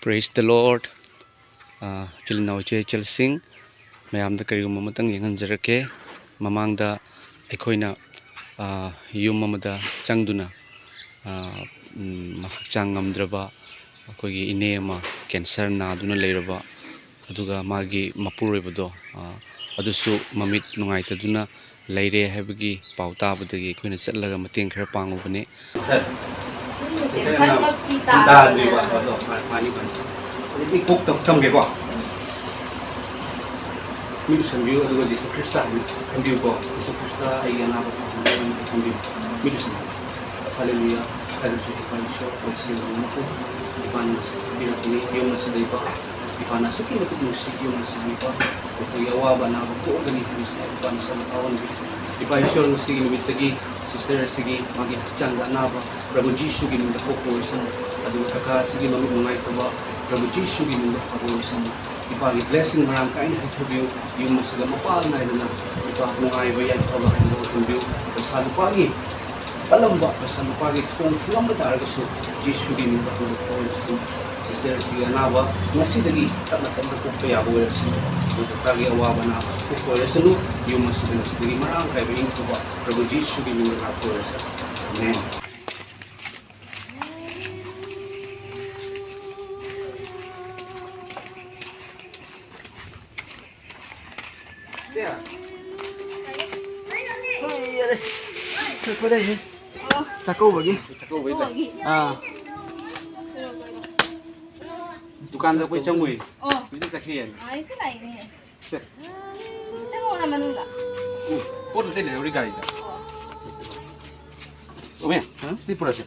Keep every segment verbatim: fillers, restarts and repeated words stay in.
Praise the Lord. ꯑꯥ, ꯏꯆꯤꯜ ꯏꯅꯥꯎ ꯏꯆꯦ ꯏꯆꯜꯁꯤꯡ, ꯃꯌꯥꯝꯗ ꯀꯔꯤꯒꯨꯝꯕ ꯑꯃꯇꯪ ꯌꯦꯡꯍꯟꯖꯔꯛꯀꯦ꯫ ꯃꯃꯥꯡꯗ ꯑꯩꯈꯣꯏꯅ, ꯑꯥ, ꯌꯨꯝ ꯑꯃꯗ ꯆꯪꯗꯨꯅ, ꯑꯥ, ꯎꯝ, ꯍꯛꯆꯥꯡ ꯉꯝꯗ꯭ꯔꯕ ꯑꯩꯈꯣꯏꯒꯤ ꯏꯅꯦ ꯑꯃ cancer ꯅꯥꯗꯨꯅ ꯂꯩꯔꯕ, ꯑꯗꯨꯒ ꯃꯥꯒꯤ ꯃꯄꯨꯔꯣꯏꯕꯗꯣ, ꯑꯥ, ꯑꯗꯨꯁꯨ ꯃꯃꯤꯠ ꯅꯨꯡꯉꯥꯏꯇꯗꯨꯅ ꯂꯩꯔꯦ ꯍꯥꯏꯕꯒꯤ ꯄꯥꯎ ꯇꯥꯕꯗꯒꯤ ꯑꯩꯈꯣꯏꯅ ꯆꯠꯂꯒ ꯃꯇꯦꯡ ꯈꯔ ꯄꯥꯡꯉꯨꯕꯅꯤ꯫ ꯁꯥꯔ, ꯇꯦꯟꯁꯟꯃꯛꯇꯤ ꯇꯥꯗ꯭ꯔꯤꯕ, ꯇꯥꯗꯕꯅꯤꯅ꯫ ꯑꯗꯣ ꯐ-, ꯐꯅꯤ, ꯐꯅꯤ꯫ ꯑꯗꯨꯗꯤ ꯀꯣꯛ ꯇꯧ-, ꯊꯝꯒꯦꯀꯣ꯫ ꯃꯤꯠ ꯎꯏꯁꯟꯕꯤꯌꯨ, ꯑꯗꯨꯒ ꯖꯤꯁꯨ ꯈ꯭ꯔꯤꯁꯇ ꯍꯥꯏꯅ ꯈꯟꯕꯤꯌꯨꯀꯣ꯫ ꯖꯤꯁꯨ ꯈ꯭ꯔꯤꯁꯇ, ꯑꯩꯒꯤ ꯑꯅꯥꯕ ꯐꯍꯟꯕꯤꯌꯨ ꯍꯥꯏꯅ ꯈꯟꯕꯤꯌꯨ꯫ ꯃꯤꯠ ꯎꯏꯁꯟꯕꯤꯌꯨ꯫ ꯍꯜꯂꯦꯂꯨꯌꯥ꯫ ꯊꯥꯒꯠꯆꯔꯤ ꯏꯄꯥ ꯏꯁꯣꯔ, ꯑꯩꯈꯣꯏ ꯁꯤꯟꯕ ꯃꯄꯨ꯫ ꯏꯄꯥꯅ ꯉꯁꯤ ꯄꯤꯔꯛꯄꯅꯤ, ꯌꯨꯝ ꯑꯁꯤꯗ ꯏꯄꯥ꯫ ꯏꯄꯥꯅ ꯑꯁꯨꯛꯀꯤ ꯃꯇꯤꯛ ꯅꯨꯡꯁꯤ, ꯌꯨꯝ ꯑꯁꯤꯕꯨ ꯏꯄꯥ꯫ ꯑꯩꯈꯣꯏꯒꯤ ꯑꯋꯥꯕ ꯑꯅꯥꯕ ꯀꯣꯛꯑꯒꯅꯤ ꯍꯥꯏꯕꯁꯦ ꯏꯄꯥꯅ ꯁꯝꯅ ꯇꯥꯛꯍꯟꯕꯤ꯫ ꯏꯄꯥ ꯏꯁꯣꯔ, ꯉꯁꯤꯒꯤ ꯅꯨꯃꯤꯠꯇꯒꯤ sister ꯑꯁꯤꯒꯤ ꯃꯥꯒꯤ ꯍꯛꯆꯥꯡꯗ ꯑꯅꯥꯕ ꯄ꯭ꯔꯚꯨ ꯖꯤꯁꯨꯒꯤ ꯃꯤꯡꯗ ꯀꯣꯛꯄ ꯑꯣꯏꯁꯅꯨ꯫ ꯑꯗꯨꯒ ꯀꯀꯥ ꯑꯁꯤꯒꯤ ꯃꯃꯤꯠ ꯅꯨꯡꯉꯥꯏꯇꯕ ꯄ꯭ꯔꯚꯨ ꯖꯤꯁꯨꯒꯤ ꯃꯤꯡꯗ ꯐꯕ ꯑꯣꯏꯁꯅꯨ꯫ ꯏꯄꯥꯒꯤ blessing ꯃꯔꯥꯡ ꯀꯥꯏꯅ ꯍꯩꯊꯕꯤꯌꯨ꯫ ꯌꯨꯝ ꯑꯁꯤꯗ ꯃꯄꯥ ꯅꯥꯏꯗꯅ ꯏꯄꯥ ꯅꯨꯡꯉꯥꯏꯕ ꯌꯥꯏꯐꯕ ꯍꯥꯏꯕꯗꯨ ꯑꯣꯏꯍꯟꯕꯤꯌꯨ꯫ ꯄꯩꯁꯥ ꯂꯨꯄꯥꯒꯤ ꯄꯜꯂꯝꯕ, ꯄꯩꯁꯥ ꯂꯨꯄꯥꯒꯤ ꯊꯣꯡ ꯊꯤꯡꯉꯝꯕ ꯇꯥꯔꯒꯁꯨ ꯖꯤꯁꯨꯒꯤ ꯃꯤꯡꯗ ꯍꯧꯗꯣꯛꯄ ꯑꯣꯏꯔꯁꯅꯨ꯫ Sister ꯑꯁꯤꯒꯤ ꯑꯅꯥꯕ ꯉꯁꯤꯗꯒꯤ ꯇꯞꯅ ꯇꯞꯅ ꯀꯣꯛꯄ ꯌꯥꯕ ꯑꯣꯏꯔꯁꯅꯨ꯫ ꯑꯗꯨꯒ ꯀꯀꯥꯒꯤ ꯑꯋꯥꯕ ꯑꯅꯥꯕꯁꯨ ꯀꯣꯛꯄ ꯑꯣꯏꯔꯁꯅꯨ꯫ ꯌꯨꯝ ꯑꯁꯤꯗ ꯉꯁꯤꯗꯒꯤ ꯃꯔꯥꯡ ꯀꯥꯏꯕ ꯏꯪꯊꯕ ꯄ꯭ꯔꯚꯨ ꯖꯤꯁꯨꯒꯤ ꯃꯤꯡꯗ ꯂꯥꯛꯄ ꯑꯣꯏꯔꯁꯅꯨ꯫ ꯑꯃꯦꯟ꯫ ꯍꯣꯏ, ꯌꯥꯔꯦ꯫ ꯆꯠꯄꯗꯩꯁꯦ꯫ ꯑꯣ꯫ ꯆꯥꯛꯀꯧꯕꯒꯤ꯫ ꯆꯥꯛꯀꯧꯕꯒꯤ꯫ ꯑꯥ꯫ ꯗꯨꯀꯥꯟꯗ ꯑꯩꯈꯣꯏ ꯆꯪꯉꯨꯏ꯫ ꯑꯣ꯫ ꯍꯧꯖꯤꯛ ꯆꯠꯈꯤꯌꯦ꯫ ꯑꯥ, ꯍꯦꯛꯇ ꯂꯥꯛꯏꯅꯦ꯫ ꯁꯦ꯫ ꯆꯪꯉꯛꯑꯣꯔꯥ ꯃꯅꯨꯡꯗ? ꯎꯝ, ꯄꯣꯠ ꯑꯇꯩ ꯂꯩꯍꯧꯔꯤ ꯒꯥꯔꯤꯗ꯫ ꯑꯣ꯫ ꯑꯣꯃꯦ, ꯁꯤ ꯄꯨꯔꯛꯑꯁꯤ꯫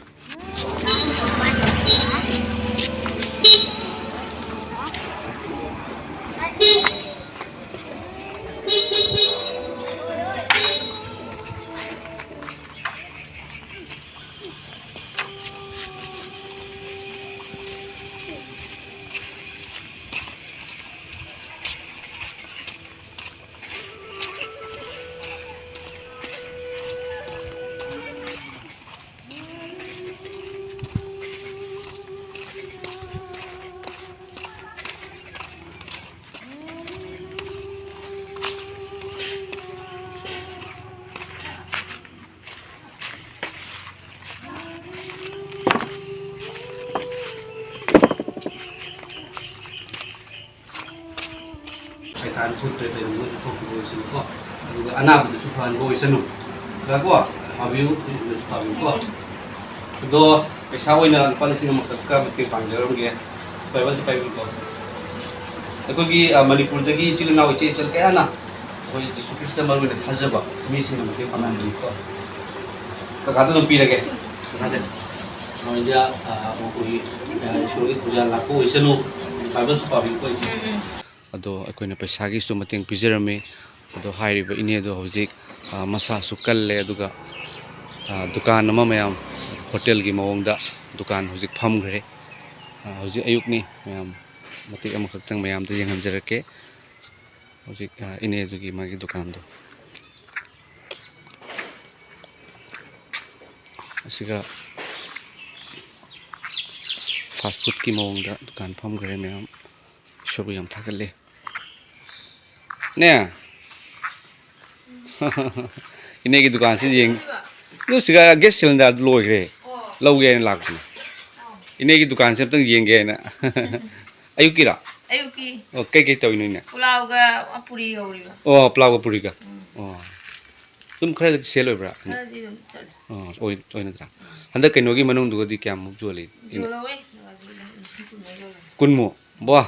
ꯃꯩꯇꯥꯟ ꯊꯣꯛꯇ꯭ꯔꯦ, ꯀꯩꯅꯣ ꯃꯣꯏꯁꯨ ꯊꯣꯛꯈꯤꯕ ꯑꯣꯏꯁꯅꯨꯀꯣ꯫ ꯑꯗꯨꯒ ꯑꯅꯥꯕꯗꯨꯁꯨ ꯐꯍꯟꯕ ꯑꯣꯏꯁꯅꯨ꯫ ꯈꯔꯀꯣ ꯐꯥꯕꯤꯌꯨ, ꯑꯗꯨꯁꯨ ꯐꯥꯕꯤꯌꯨꯀꯣ꯫ ꯑꯗꯣ ꯄꯩꯁꯥ ꯑꯣꯏꯅ ꯂꯨꯄꯥ ꯂꯤꯁꯤꯡ ꯑꯃꯈꯛꯀ ꯃꯇꯦꯡ ꯄꯥꯡꯖꯔꯝꯒꯦ꯫ ꯄꯥꯏꯕꯜꯁꯦ ꯄꯥꯏꯕꯤꯌꯨꯀꯣ꯫ ꯑꯩꯈꯣꯏꯒꯤ, ꯑ, ꯃꯅꯤꯄꯨꯔꯗꯒꯤ ꯏꯆꯤꯜ ꯏꯅꯥꯎ ꯏꯆꯦ ꯏꯆꯜ ꯀꯌꯥꯅ ꯑꯩꯈꯣꯏ ꯖꯤꯁꯨ ꯈ꯭ꯔꯤꯁꯇ ꯃꯔꯨ ꯑꯣꯏꯅ ꯊꯥꯖꯕ ꯃꯤꯁꯤꯡꯅ ꯃꯇꯦꯡ ꯄꯥꯡꯍꯟꯕꯤꯌꯨꯀꯣ꯫ ꯀꯀꯥꯗ ꯑꯗꯨꯝ ꯄꯤꯔꯒꯦ꯫ ꯀꯀꯥꯁꯦ꯫ ꯃꯣꯏꯗ, ꯑ, ꯃꯈꯣꯏꯒꯤ, ꯑ, ꯏꯁꯣꯔꯒꯤ ꯊꯧꯖꯥꯜ ꯂꯥꯛꯄ ꯑꯣꯏꯁꯅꯨ꯫ ꯄꯥꯏꯕꯜꯁꯨ ꯄꯥꯕꯤꯌꯨꯀꯣ, ꯏꯆꯦ꯫ ꯎꯝ, ꯎꯝ꯫ ꯑꯗꯣ ꯑꯩꯈꯣꯏꯅ ꯄꯩꯁꯥꯒꯤꯁꯨ ꯃꯇꯦꯡ ꯄꯤꯖꯔꯝꯃꯤ꯫ ꯑꯗꯣ ꯍꯥꯏꯔꯤꯕ ꯏꯅꯦꯗꯣ ꯍꯧꯖꯤꯛ, ꯑ, ꯃꯁꯥꯁꯨ ꯀꯜꯂꯦ, ꯑꯗꯨꯒ, ꯑ, ꯗꯨꯀꯥꯟ ꯑꯃ ꯃꯌꯥꯝ ꯍꯣꯇꯦꯜꯒꯤ ꯃꯑꯣꯡꯗ ꯗꯨꯀꯥꯟ ꯍꯧꯖꯤꯛ ꯐꯝꯈ꯭ꯔꯦ꯫ ꯑ, ꯍꯧꯖꯤꯛ ꯑꯌꯨꯛꯅꯤ ꯃꯌꯥꯝ, ꯃꯇꯦꯛ ꯑꯃꯈꯛꯇꯪ ꯃꯌꯥꯝꯗ ꯌꯦꯡꯍꯟꯖꯔꯛꯀꯦ꯫ ꯍꯧꯖꯤꯛ, ꯑ, ꯏꯅꯦꯗꯨꯒꯤ ꯃꯥꯒꯤ ꯗꯨꯀꯥꯟꯗꯣ꯫ ꯑꯁꯤꯒ ꯐꯥꯁ ꯐꯨꯗꯀꯤ ꯃꯑꯣꯡꯗ ꯗꯨꯀꯥꯟ ꯐꯝꯈ꯭ꯔꯦ ꯃꯌꯥꯝ꯫ ꯏꯁꯣꯔꯕꯨ ꯌꯥꯝ ꯊꯥꯒꯠꯂꯦ꯫ ꯅꯦ꯫ ꯏꯅꯦꯒꯤ ꯗꯨꯀꯥꯟꯁꯤ ꯌꯦꯡ-, ꯑꯗꯨ ꯁꯤꯒ ꯒ꯭ꯌꯥꯁ ꯁꯤꯂꯤꯟꯗꯔ ꯂꯣꯏꯈ꯭ꯔꯦ꯫ ꯂꯧꯒꯦ ꯍꯥꯏꯅ ꯂꯥꯛꯄꯅꯦ꯫ ꯏꯅꯦꯒꯤ ꯗꯨꯀꯥꯟꯁꯦ ꯑꯝꯇꯪ ꯌꯦꯡꯒꯦ ꯍꯥꯏꯅ꯫ ꯑꯌꯨꯛꯀꯤꯔꯣ? ꯑꯌꯨꯛꯀꯤ꯫ ꯑꯣ, ꯀꯩꯀꯩ ꯇꯧꯔꯤꯅꯣ ꯏꯅꯦ? ꯄꯨꯂꯥꯎꯒ ꯄꯨꯔꯤ ꯍꯧꯔꯤꯕ꯫ ꯑꯣ, ꯄꯨꯂꯥꯎꯒ ꯄꯨꯔꯤꯒ꯫ ꯎꯝ꯫ ꯑꯣ꯫ ꯑꯗꯨꯝ ꯈꯔ ꯁꯦꯜ ꯑꯣꯏꯕ꯭ꯔꯥ? ꯈꯔꯗꯤ ꯑꯗꯨꯝ ꯆꯠꯂꯦ꯫ ꯑꯣ, ꯑꯣꯏ-, ꯑꯣꯏꯅꯗ꯭ꯔꯥ? ꯎꯝ꯫ ꯍꯟꯗꯛ ꯀꯩꯅꯣꯒꯤ ꯃꯅꯨꯡꯗꯨꯒꯗꯤ ꯀꯌꯥꯃꯨꯛ ꯌꯣꯜꯂꯤ ꯏꯅꯦ? ꯌꯣꯜꯍꯧꯋꯦ꯫ ꯂꯤꯁꯤꯡ ꯀꯨꯟꯃꯨꯛ ꯌꯣꯜꯍꯧꯋꯦ꯫ ꯀꯨꯟꯃꯨꯛ? ꯕ꯭ꯋꯥ!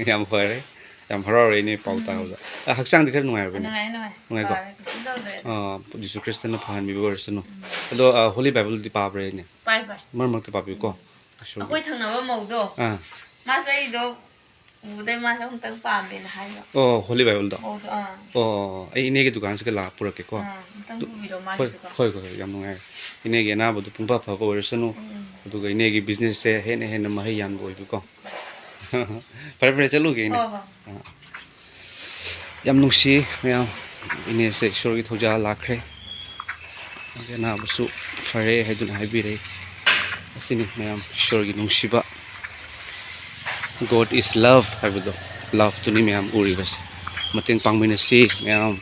ꯌꯥꯝ ꯐꯔꯦ꯫ ꯌꯥꯝ ꯍꯔꯥꯎꯔꯦ ꯏꯅꯦ ꯄꯥꯎ ꯎꯝ꯫ ꯇꯥꯕꯗ꯫ ꯑ, ꯍꯛꯆꯥꯡꯗꯤ ꯈꯔ ꯅꯨꯡꯉꯥꯏꯔꯕꯅꯦ? ꯅꯨꯡꯉꯥꯏ, ꯅꯨꯡꯉꯥꯏ꯫ ꯅꯨꯡꯉꯥꯏꯀꯣ? ꯐꯔꯦ, ꯀꯩꯁꯨꯝ ꯇꯧꯗ꯭ꯔꯦ꯫ ꯑ, ꯖꯤꯁꯨ ꯈ꯭ꯔꯤꯁꯇꯅ ꯐꯍꯟꯕꯤꯕ ꯑꯣꯏꯔꯁꯅꯨ꯫ ꯎꯝ꯫ ꯑꯗꯣ, ꯑ, ꯍꯣꯂꯤ ꯕꯥꯏꯕꯜꯗꯤ ꯄꯥꯕ꯭ꯔꯥ ꯏꯅꯦ? ꯄꯥꯏ, ꯄꯥꯏ꯫ ꯃꯔꯛ ꯃꯔꯛꯇ ꯄꯥꯕꯤꯌꯨꯀꯣ꯫ ꯎꯝ꯫ ꯏꯁꯣꯔꯒꯤ ꯑꯩꯈꯣꯏ ꯊꯪꯅꯕ ꯃꯧꯗꯣ, ꯑꯥ꯫ ꯃꯥꯁꯨ ꯑꯩꯗꯣ ꯎꯕꯗꯩ ꯃꯥꯁꯨ ꯑꯃꯨꯛꯇꯪ ꯄꯥꯝꯃꯦꯅ ꯍꯥꯏꯕ꯫ ꯑꯣ, ꯍꯣꯂꯤ ꯕꯥꯏꯕꯜꯗꯣ? ꯃꯧꯗꯣ, ꯑꯥ꯫ ꯑꯣ, ꯑꯩ ꯏꯅꯦꯒꯤ ꯗꯨꯀꯥꯟꯁꯤꯒ ꯂꯥꯛꯑ ꯄꯨꯔꯛꯀꯦꯀꯣ꯫ ꯑꯥ, ꯑꯝꯇꯪ ꯑꯗꯨ ꯄꯨꯕꯤꯔꯣ ꯍꯣꯏ, ꯃꯥꯒꯤꯁꯨꯀꯣ꯫ ꯍꯣꯏ, ꯍꯣꯏ, ꯍꯣꯏ, ꯌꯥꯝ ꯅꯨꯡꯉꯥꯏꯔꯦ꯫ ꯏꯅꯦꯒꯤ ꯑꯅꯥꯕꯗꯨ ꯄꯨꯡꯐ ꯐꯕ ꯑꯣꯏꯔꯁꯅꯨ, ꯎꯝ꯫ ꯑꯗꯨꯒ ꯏꯅꯦꯒꯤ businessꯁꯦ ꯍꯦꯟꯅ ꯍꯦꯟꯅ ꯃꯍꯩ ꯌꯥꯟꯕ ꯑꯣꯏꯕꯤꯀꯣ꯫ ꯐꯔꯦ, ꯐꯔꯦ, ꯆꯠꯂꯨꯒꯦ ꯏꯅꯦ꯫ ꯍꯣꯏ, ꯍꯣꯏ꯫ ꯑꯥ꯫ ꯌꯥꯝ ꯅꯨꯡꯁꯤ ꯃꯌꯥꯝ, ꯏꯅꯦꯁꯦ ꯏꯁꯣꯔꯒꯤ ꯊꯧꯖꯥꯜ ꯂꯥꯛꯈ꯭ꯔꯦ꯫ ꯃꯥꯒꯤ ꯑꯅꯥꯕꯁꯨ ꯐꯔꯦ ꯍꯥꯏꯗꯨꯅ ꯍꯥꯏꯕꯤꯔꯦ꯫ ꯑꯁꯤꯅꯤ ꯃꯌꯥꯝ ꯏꯁꯣꯔꯒꯤ ꯅꯨꯡꯁꯤꯕ꯫ God is love ꯍꯥꯏꯕꯗꯣ, loveꯇꯨꯅꯤ ꯃꯌꯥꯝ ꯎꯔꯤꯕꯁꯦ꯫ ꯃꯇꯦꯡ ꯄꯥꯡꯃꯤꯟꯅꯁꯤ ꯃꯌꯥꯝ,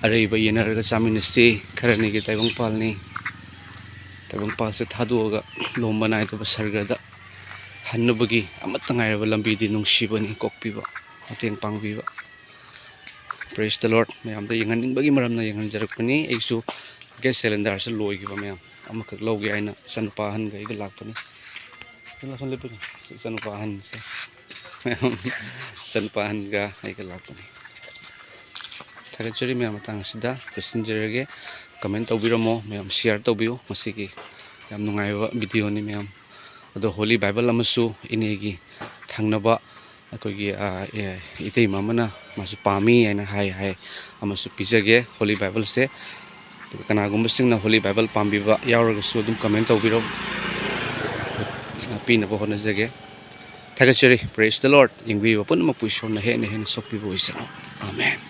ꯑꯔꯩꯕ ꯌꯦꯟꯅꯔꯒ ꯆꯥꯃꯤꯟꯅꯁꯤ꯫ ꯈꯔꯅꯤꯒꯤ ꯇꯥꯏꯕꯪꯄꯥꯜꯅꯤ꯫ ꯇꯥꯏꯕꯪꯄꯥꯜꯁꯦ ꯊꯥꯗꯣꯛꯑꯒ ꯂꯣꯝꯕ ꯅꯥꯏꯗꯕ ꯁꯔꯒꯗ ꯍꯟꯅꯕꯒꯤ ꯑꯃꯠꯇ ꯉꯥꯏꯔꯕ ꯂꯝꯕꯤꯗꯤ ꯅꯨꯡꯁꯤꯕꯅꯤ ꯀꯣꯛꯄꯤꯕ꯫ ꯃꯇꯦꯡ ꯄꯥꯡꯕꯤꯕ꯫ Praise the Lord꯫ ꯃꯌꯥꯝꯗ ꯌꯦꯡꯍꯟꯅꯤꯡꯕꯒꯤ ꯃꯔꯝꯅ ꯌꯦꯡꯍꯟꯖꯔꯛꯄꯅꯤ꯫ ꯑꯩꯁꯨ gas cylinderꯁꯦ ꯂꯣꯏꯈꯤꯕ, ꯃꯌꯥꯝ꯫ ꯑꯃꯈꯛ ꯂꯧꯒꯦ ꯍꯥꯏꯅ ꯏꯆꯥꯅꯨꯄꯥ ꯑꯍꯟꯒ ꯑꯩꯒ ꯂꯥꯛꯄꯅꯤ꯫ ꯁꯤ ꯂꯥꯛꯁꯜꯂꯦ ꯄꯨꯟꯅ꯫ ꯏꯆꯥꯅꯨꯄꯥ ꯑꯍꯟꯁꯦ꯫ ꯃꯌꯥꯝ, ꯏꯆꯥꯅꯨꯄꯥ ꯑꯍꯟꯒ ꯑꯩꯒ ꯂꯥꯛꯄꯅꯤ꯫ ꯊꯥꯒꯠꯆꯔꯤ ꯃꯌꯥꯝ꯫ ꯃꯇꯥꯡ ꯑꯁꯤꯗ ꯂꯣꯏꯁꯤꯟꯖꯔꯒꯦ꯫ Comment ꯇꯧꯕꯤꯔꯝꯃꯣ ꯃꯌꯥꯝ, share ꯇꯧꯕꯤꯌꯨ꯫ ꯃꯁꯤꯒꯤ ꯌꯥꯝ ꯅꯨꯡꯉꯥꯏꯕ videoꯅꯤ ꯃꯌꯥꯝ꯫ ꯑꯗꯣ Holy Bible ꯑꯃꯁꯨ ꯏꯅꯦꯒꯤ ꯊꯪꯅꯕ ꯑꯩꯈꯣꯏꯒꯤ, ꯑ, ꯑꯦ, ꯏꯇꯩꯃ ꯑꯃꯅ ꯃꯥꯁꯨ ꯄꯥꯝꯃꯤ ꯍꯥꯏꯅ ꯍꯥꯏ, ꯍꯥꯏ꯫ ꯑꯃꯁꯨ ꯄꯤꯖꯒꯦ Holy Bible ꯁꯦ꯫ ꯑꯗꯨꯒ ꯀꯅꯥꯒꯨꯝꯕꯁꯤꯡꯅ Holy Bible ꯄꯥꯝꯕꯤꯕ ꯌꯥꯎꯔꯒꯁꯨ ꯑꯗꯨꯝ comment ꯇꯧꯕꯤꯔꯝꯃꯨ꯫ ꯑ, ꯄꯤꯅꯕ ꯍꯣꯠꯅꯖꯒꯦ꯫ ꯊꯥꯒꯠꯆꯔꯤ꯫ Praise the Lord꯫ ꯌꯦꯡꯕꯤꯕ ꯄꯨꯝꯅꯃꯛꯄꯨ ꯏꯁꯣꯔꯅ ꯍꯦꯟꯅ ꯍꯦꯟꯅ ꯁꯣꯛꯄꯤꯕ ꯑꯣꯏꯁꯅꯨ꯫ Amen꯫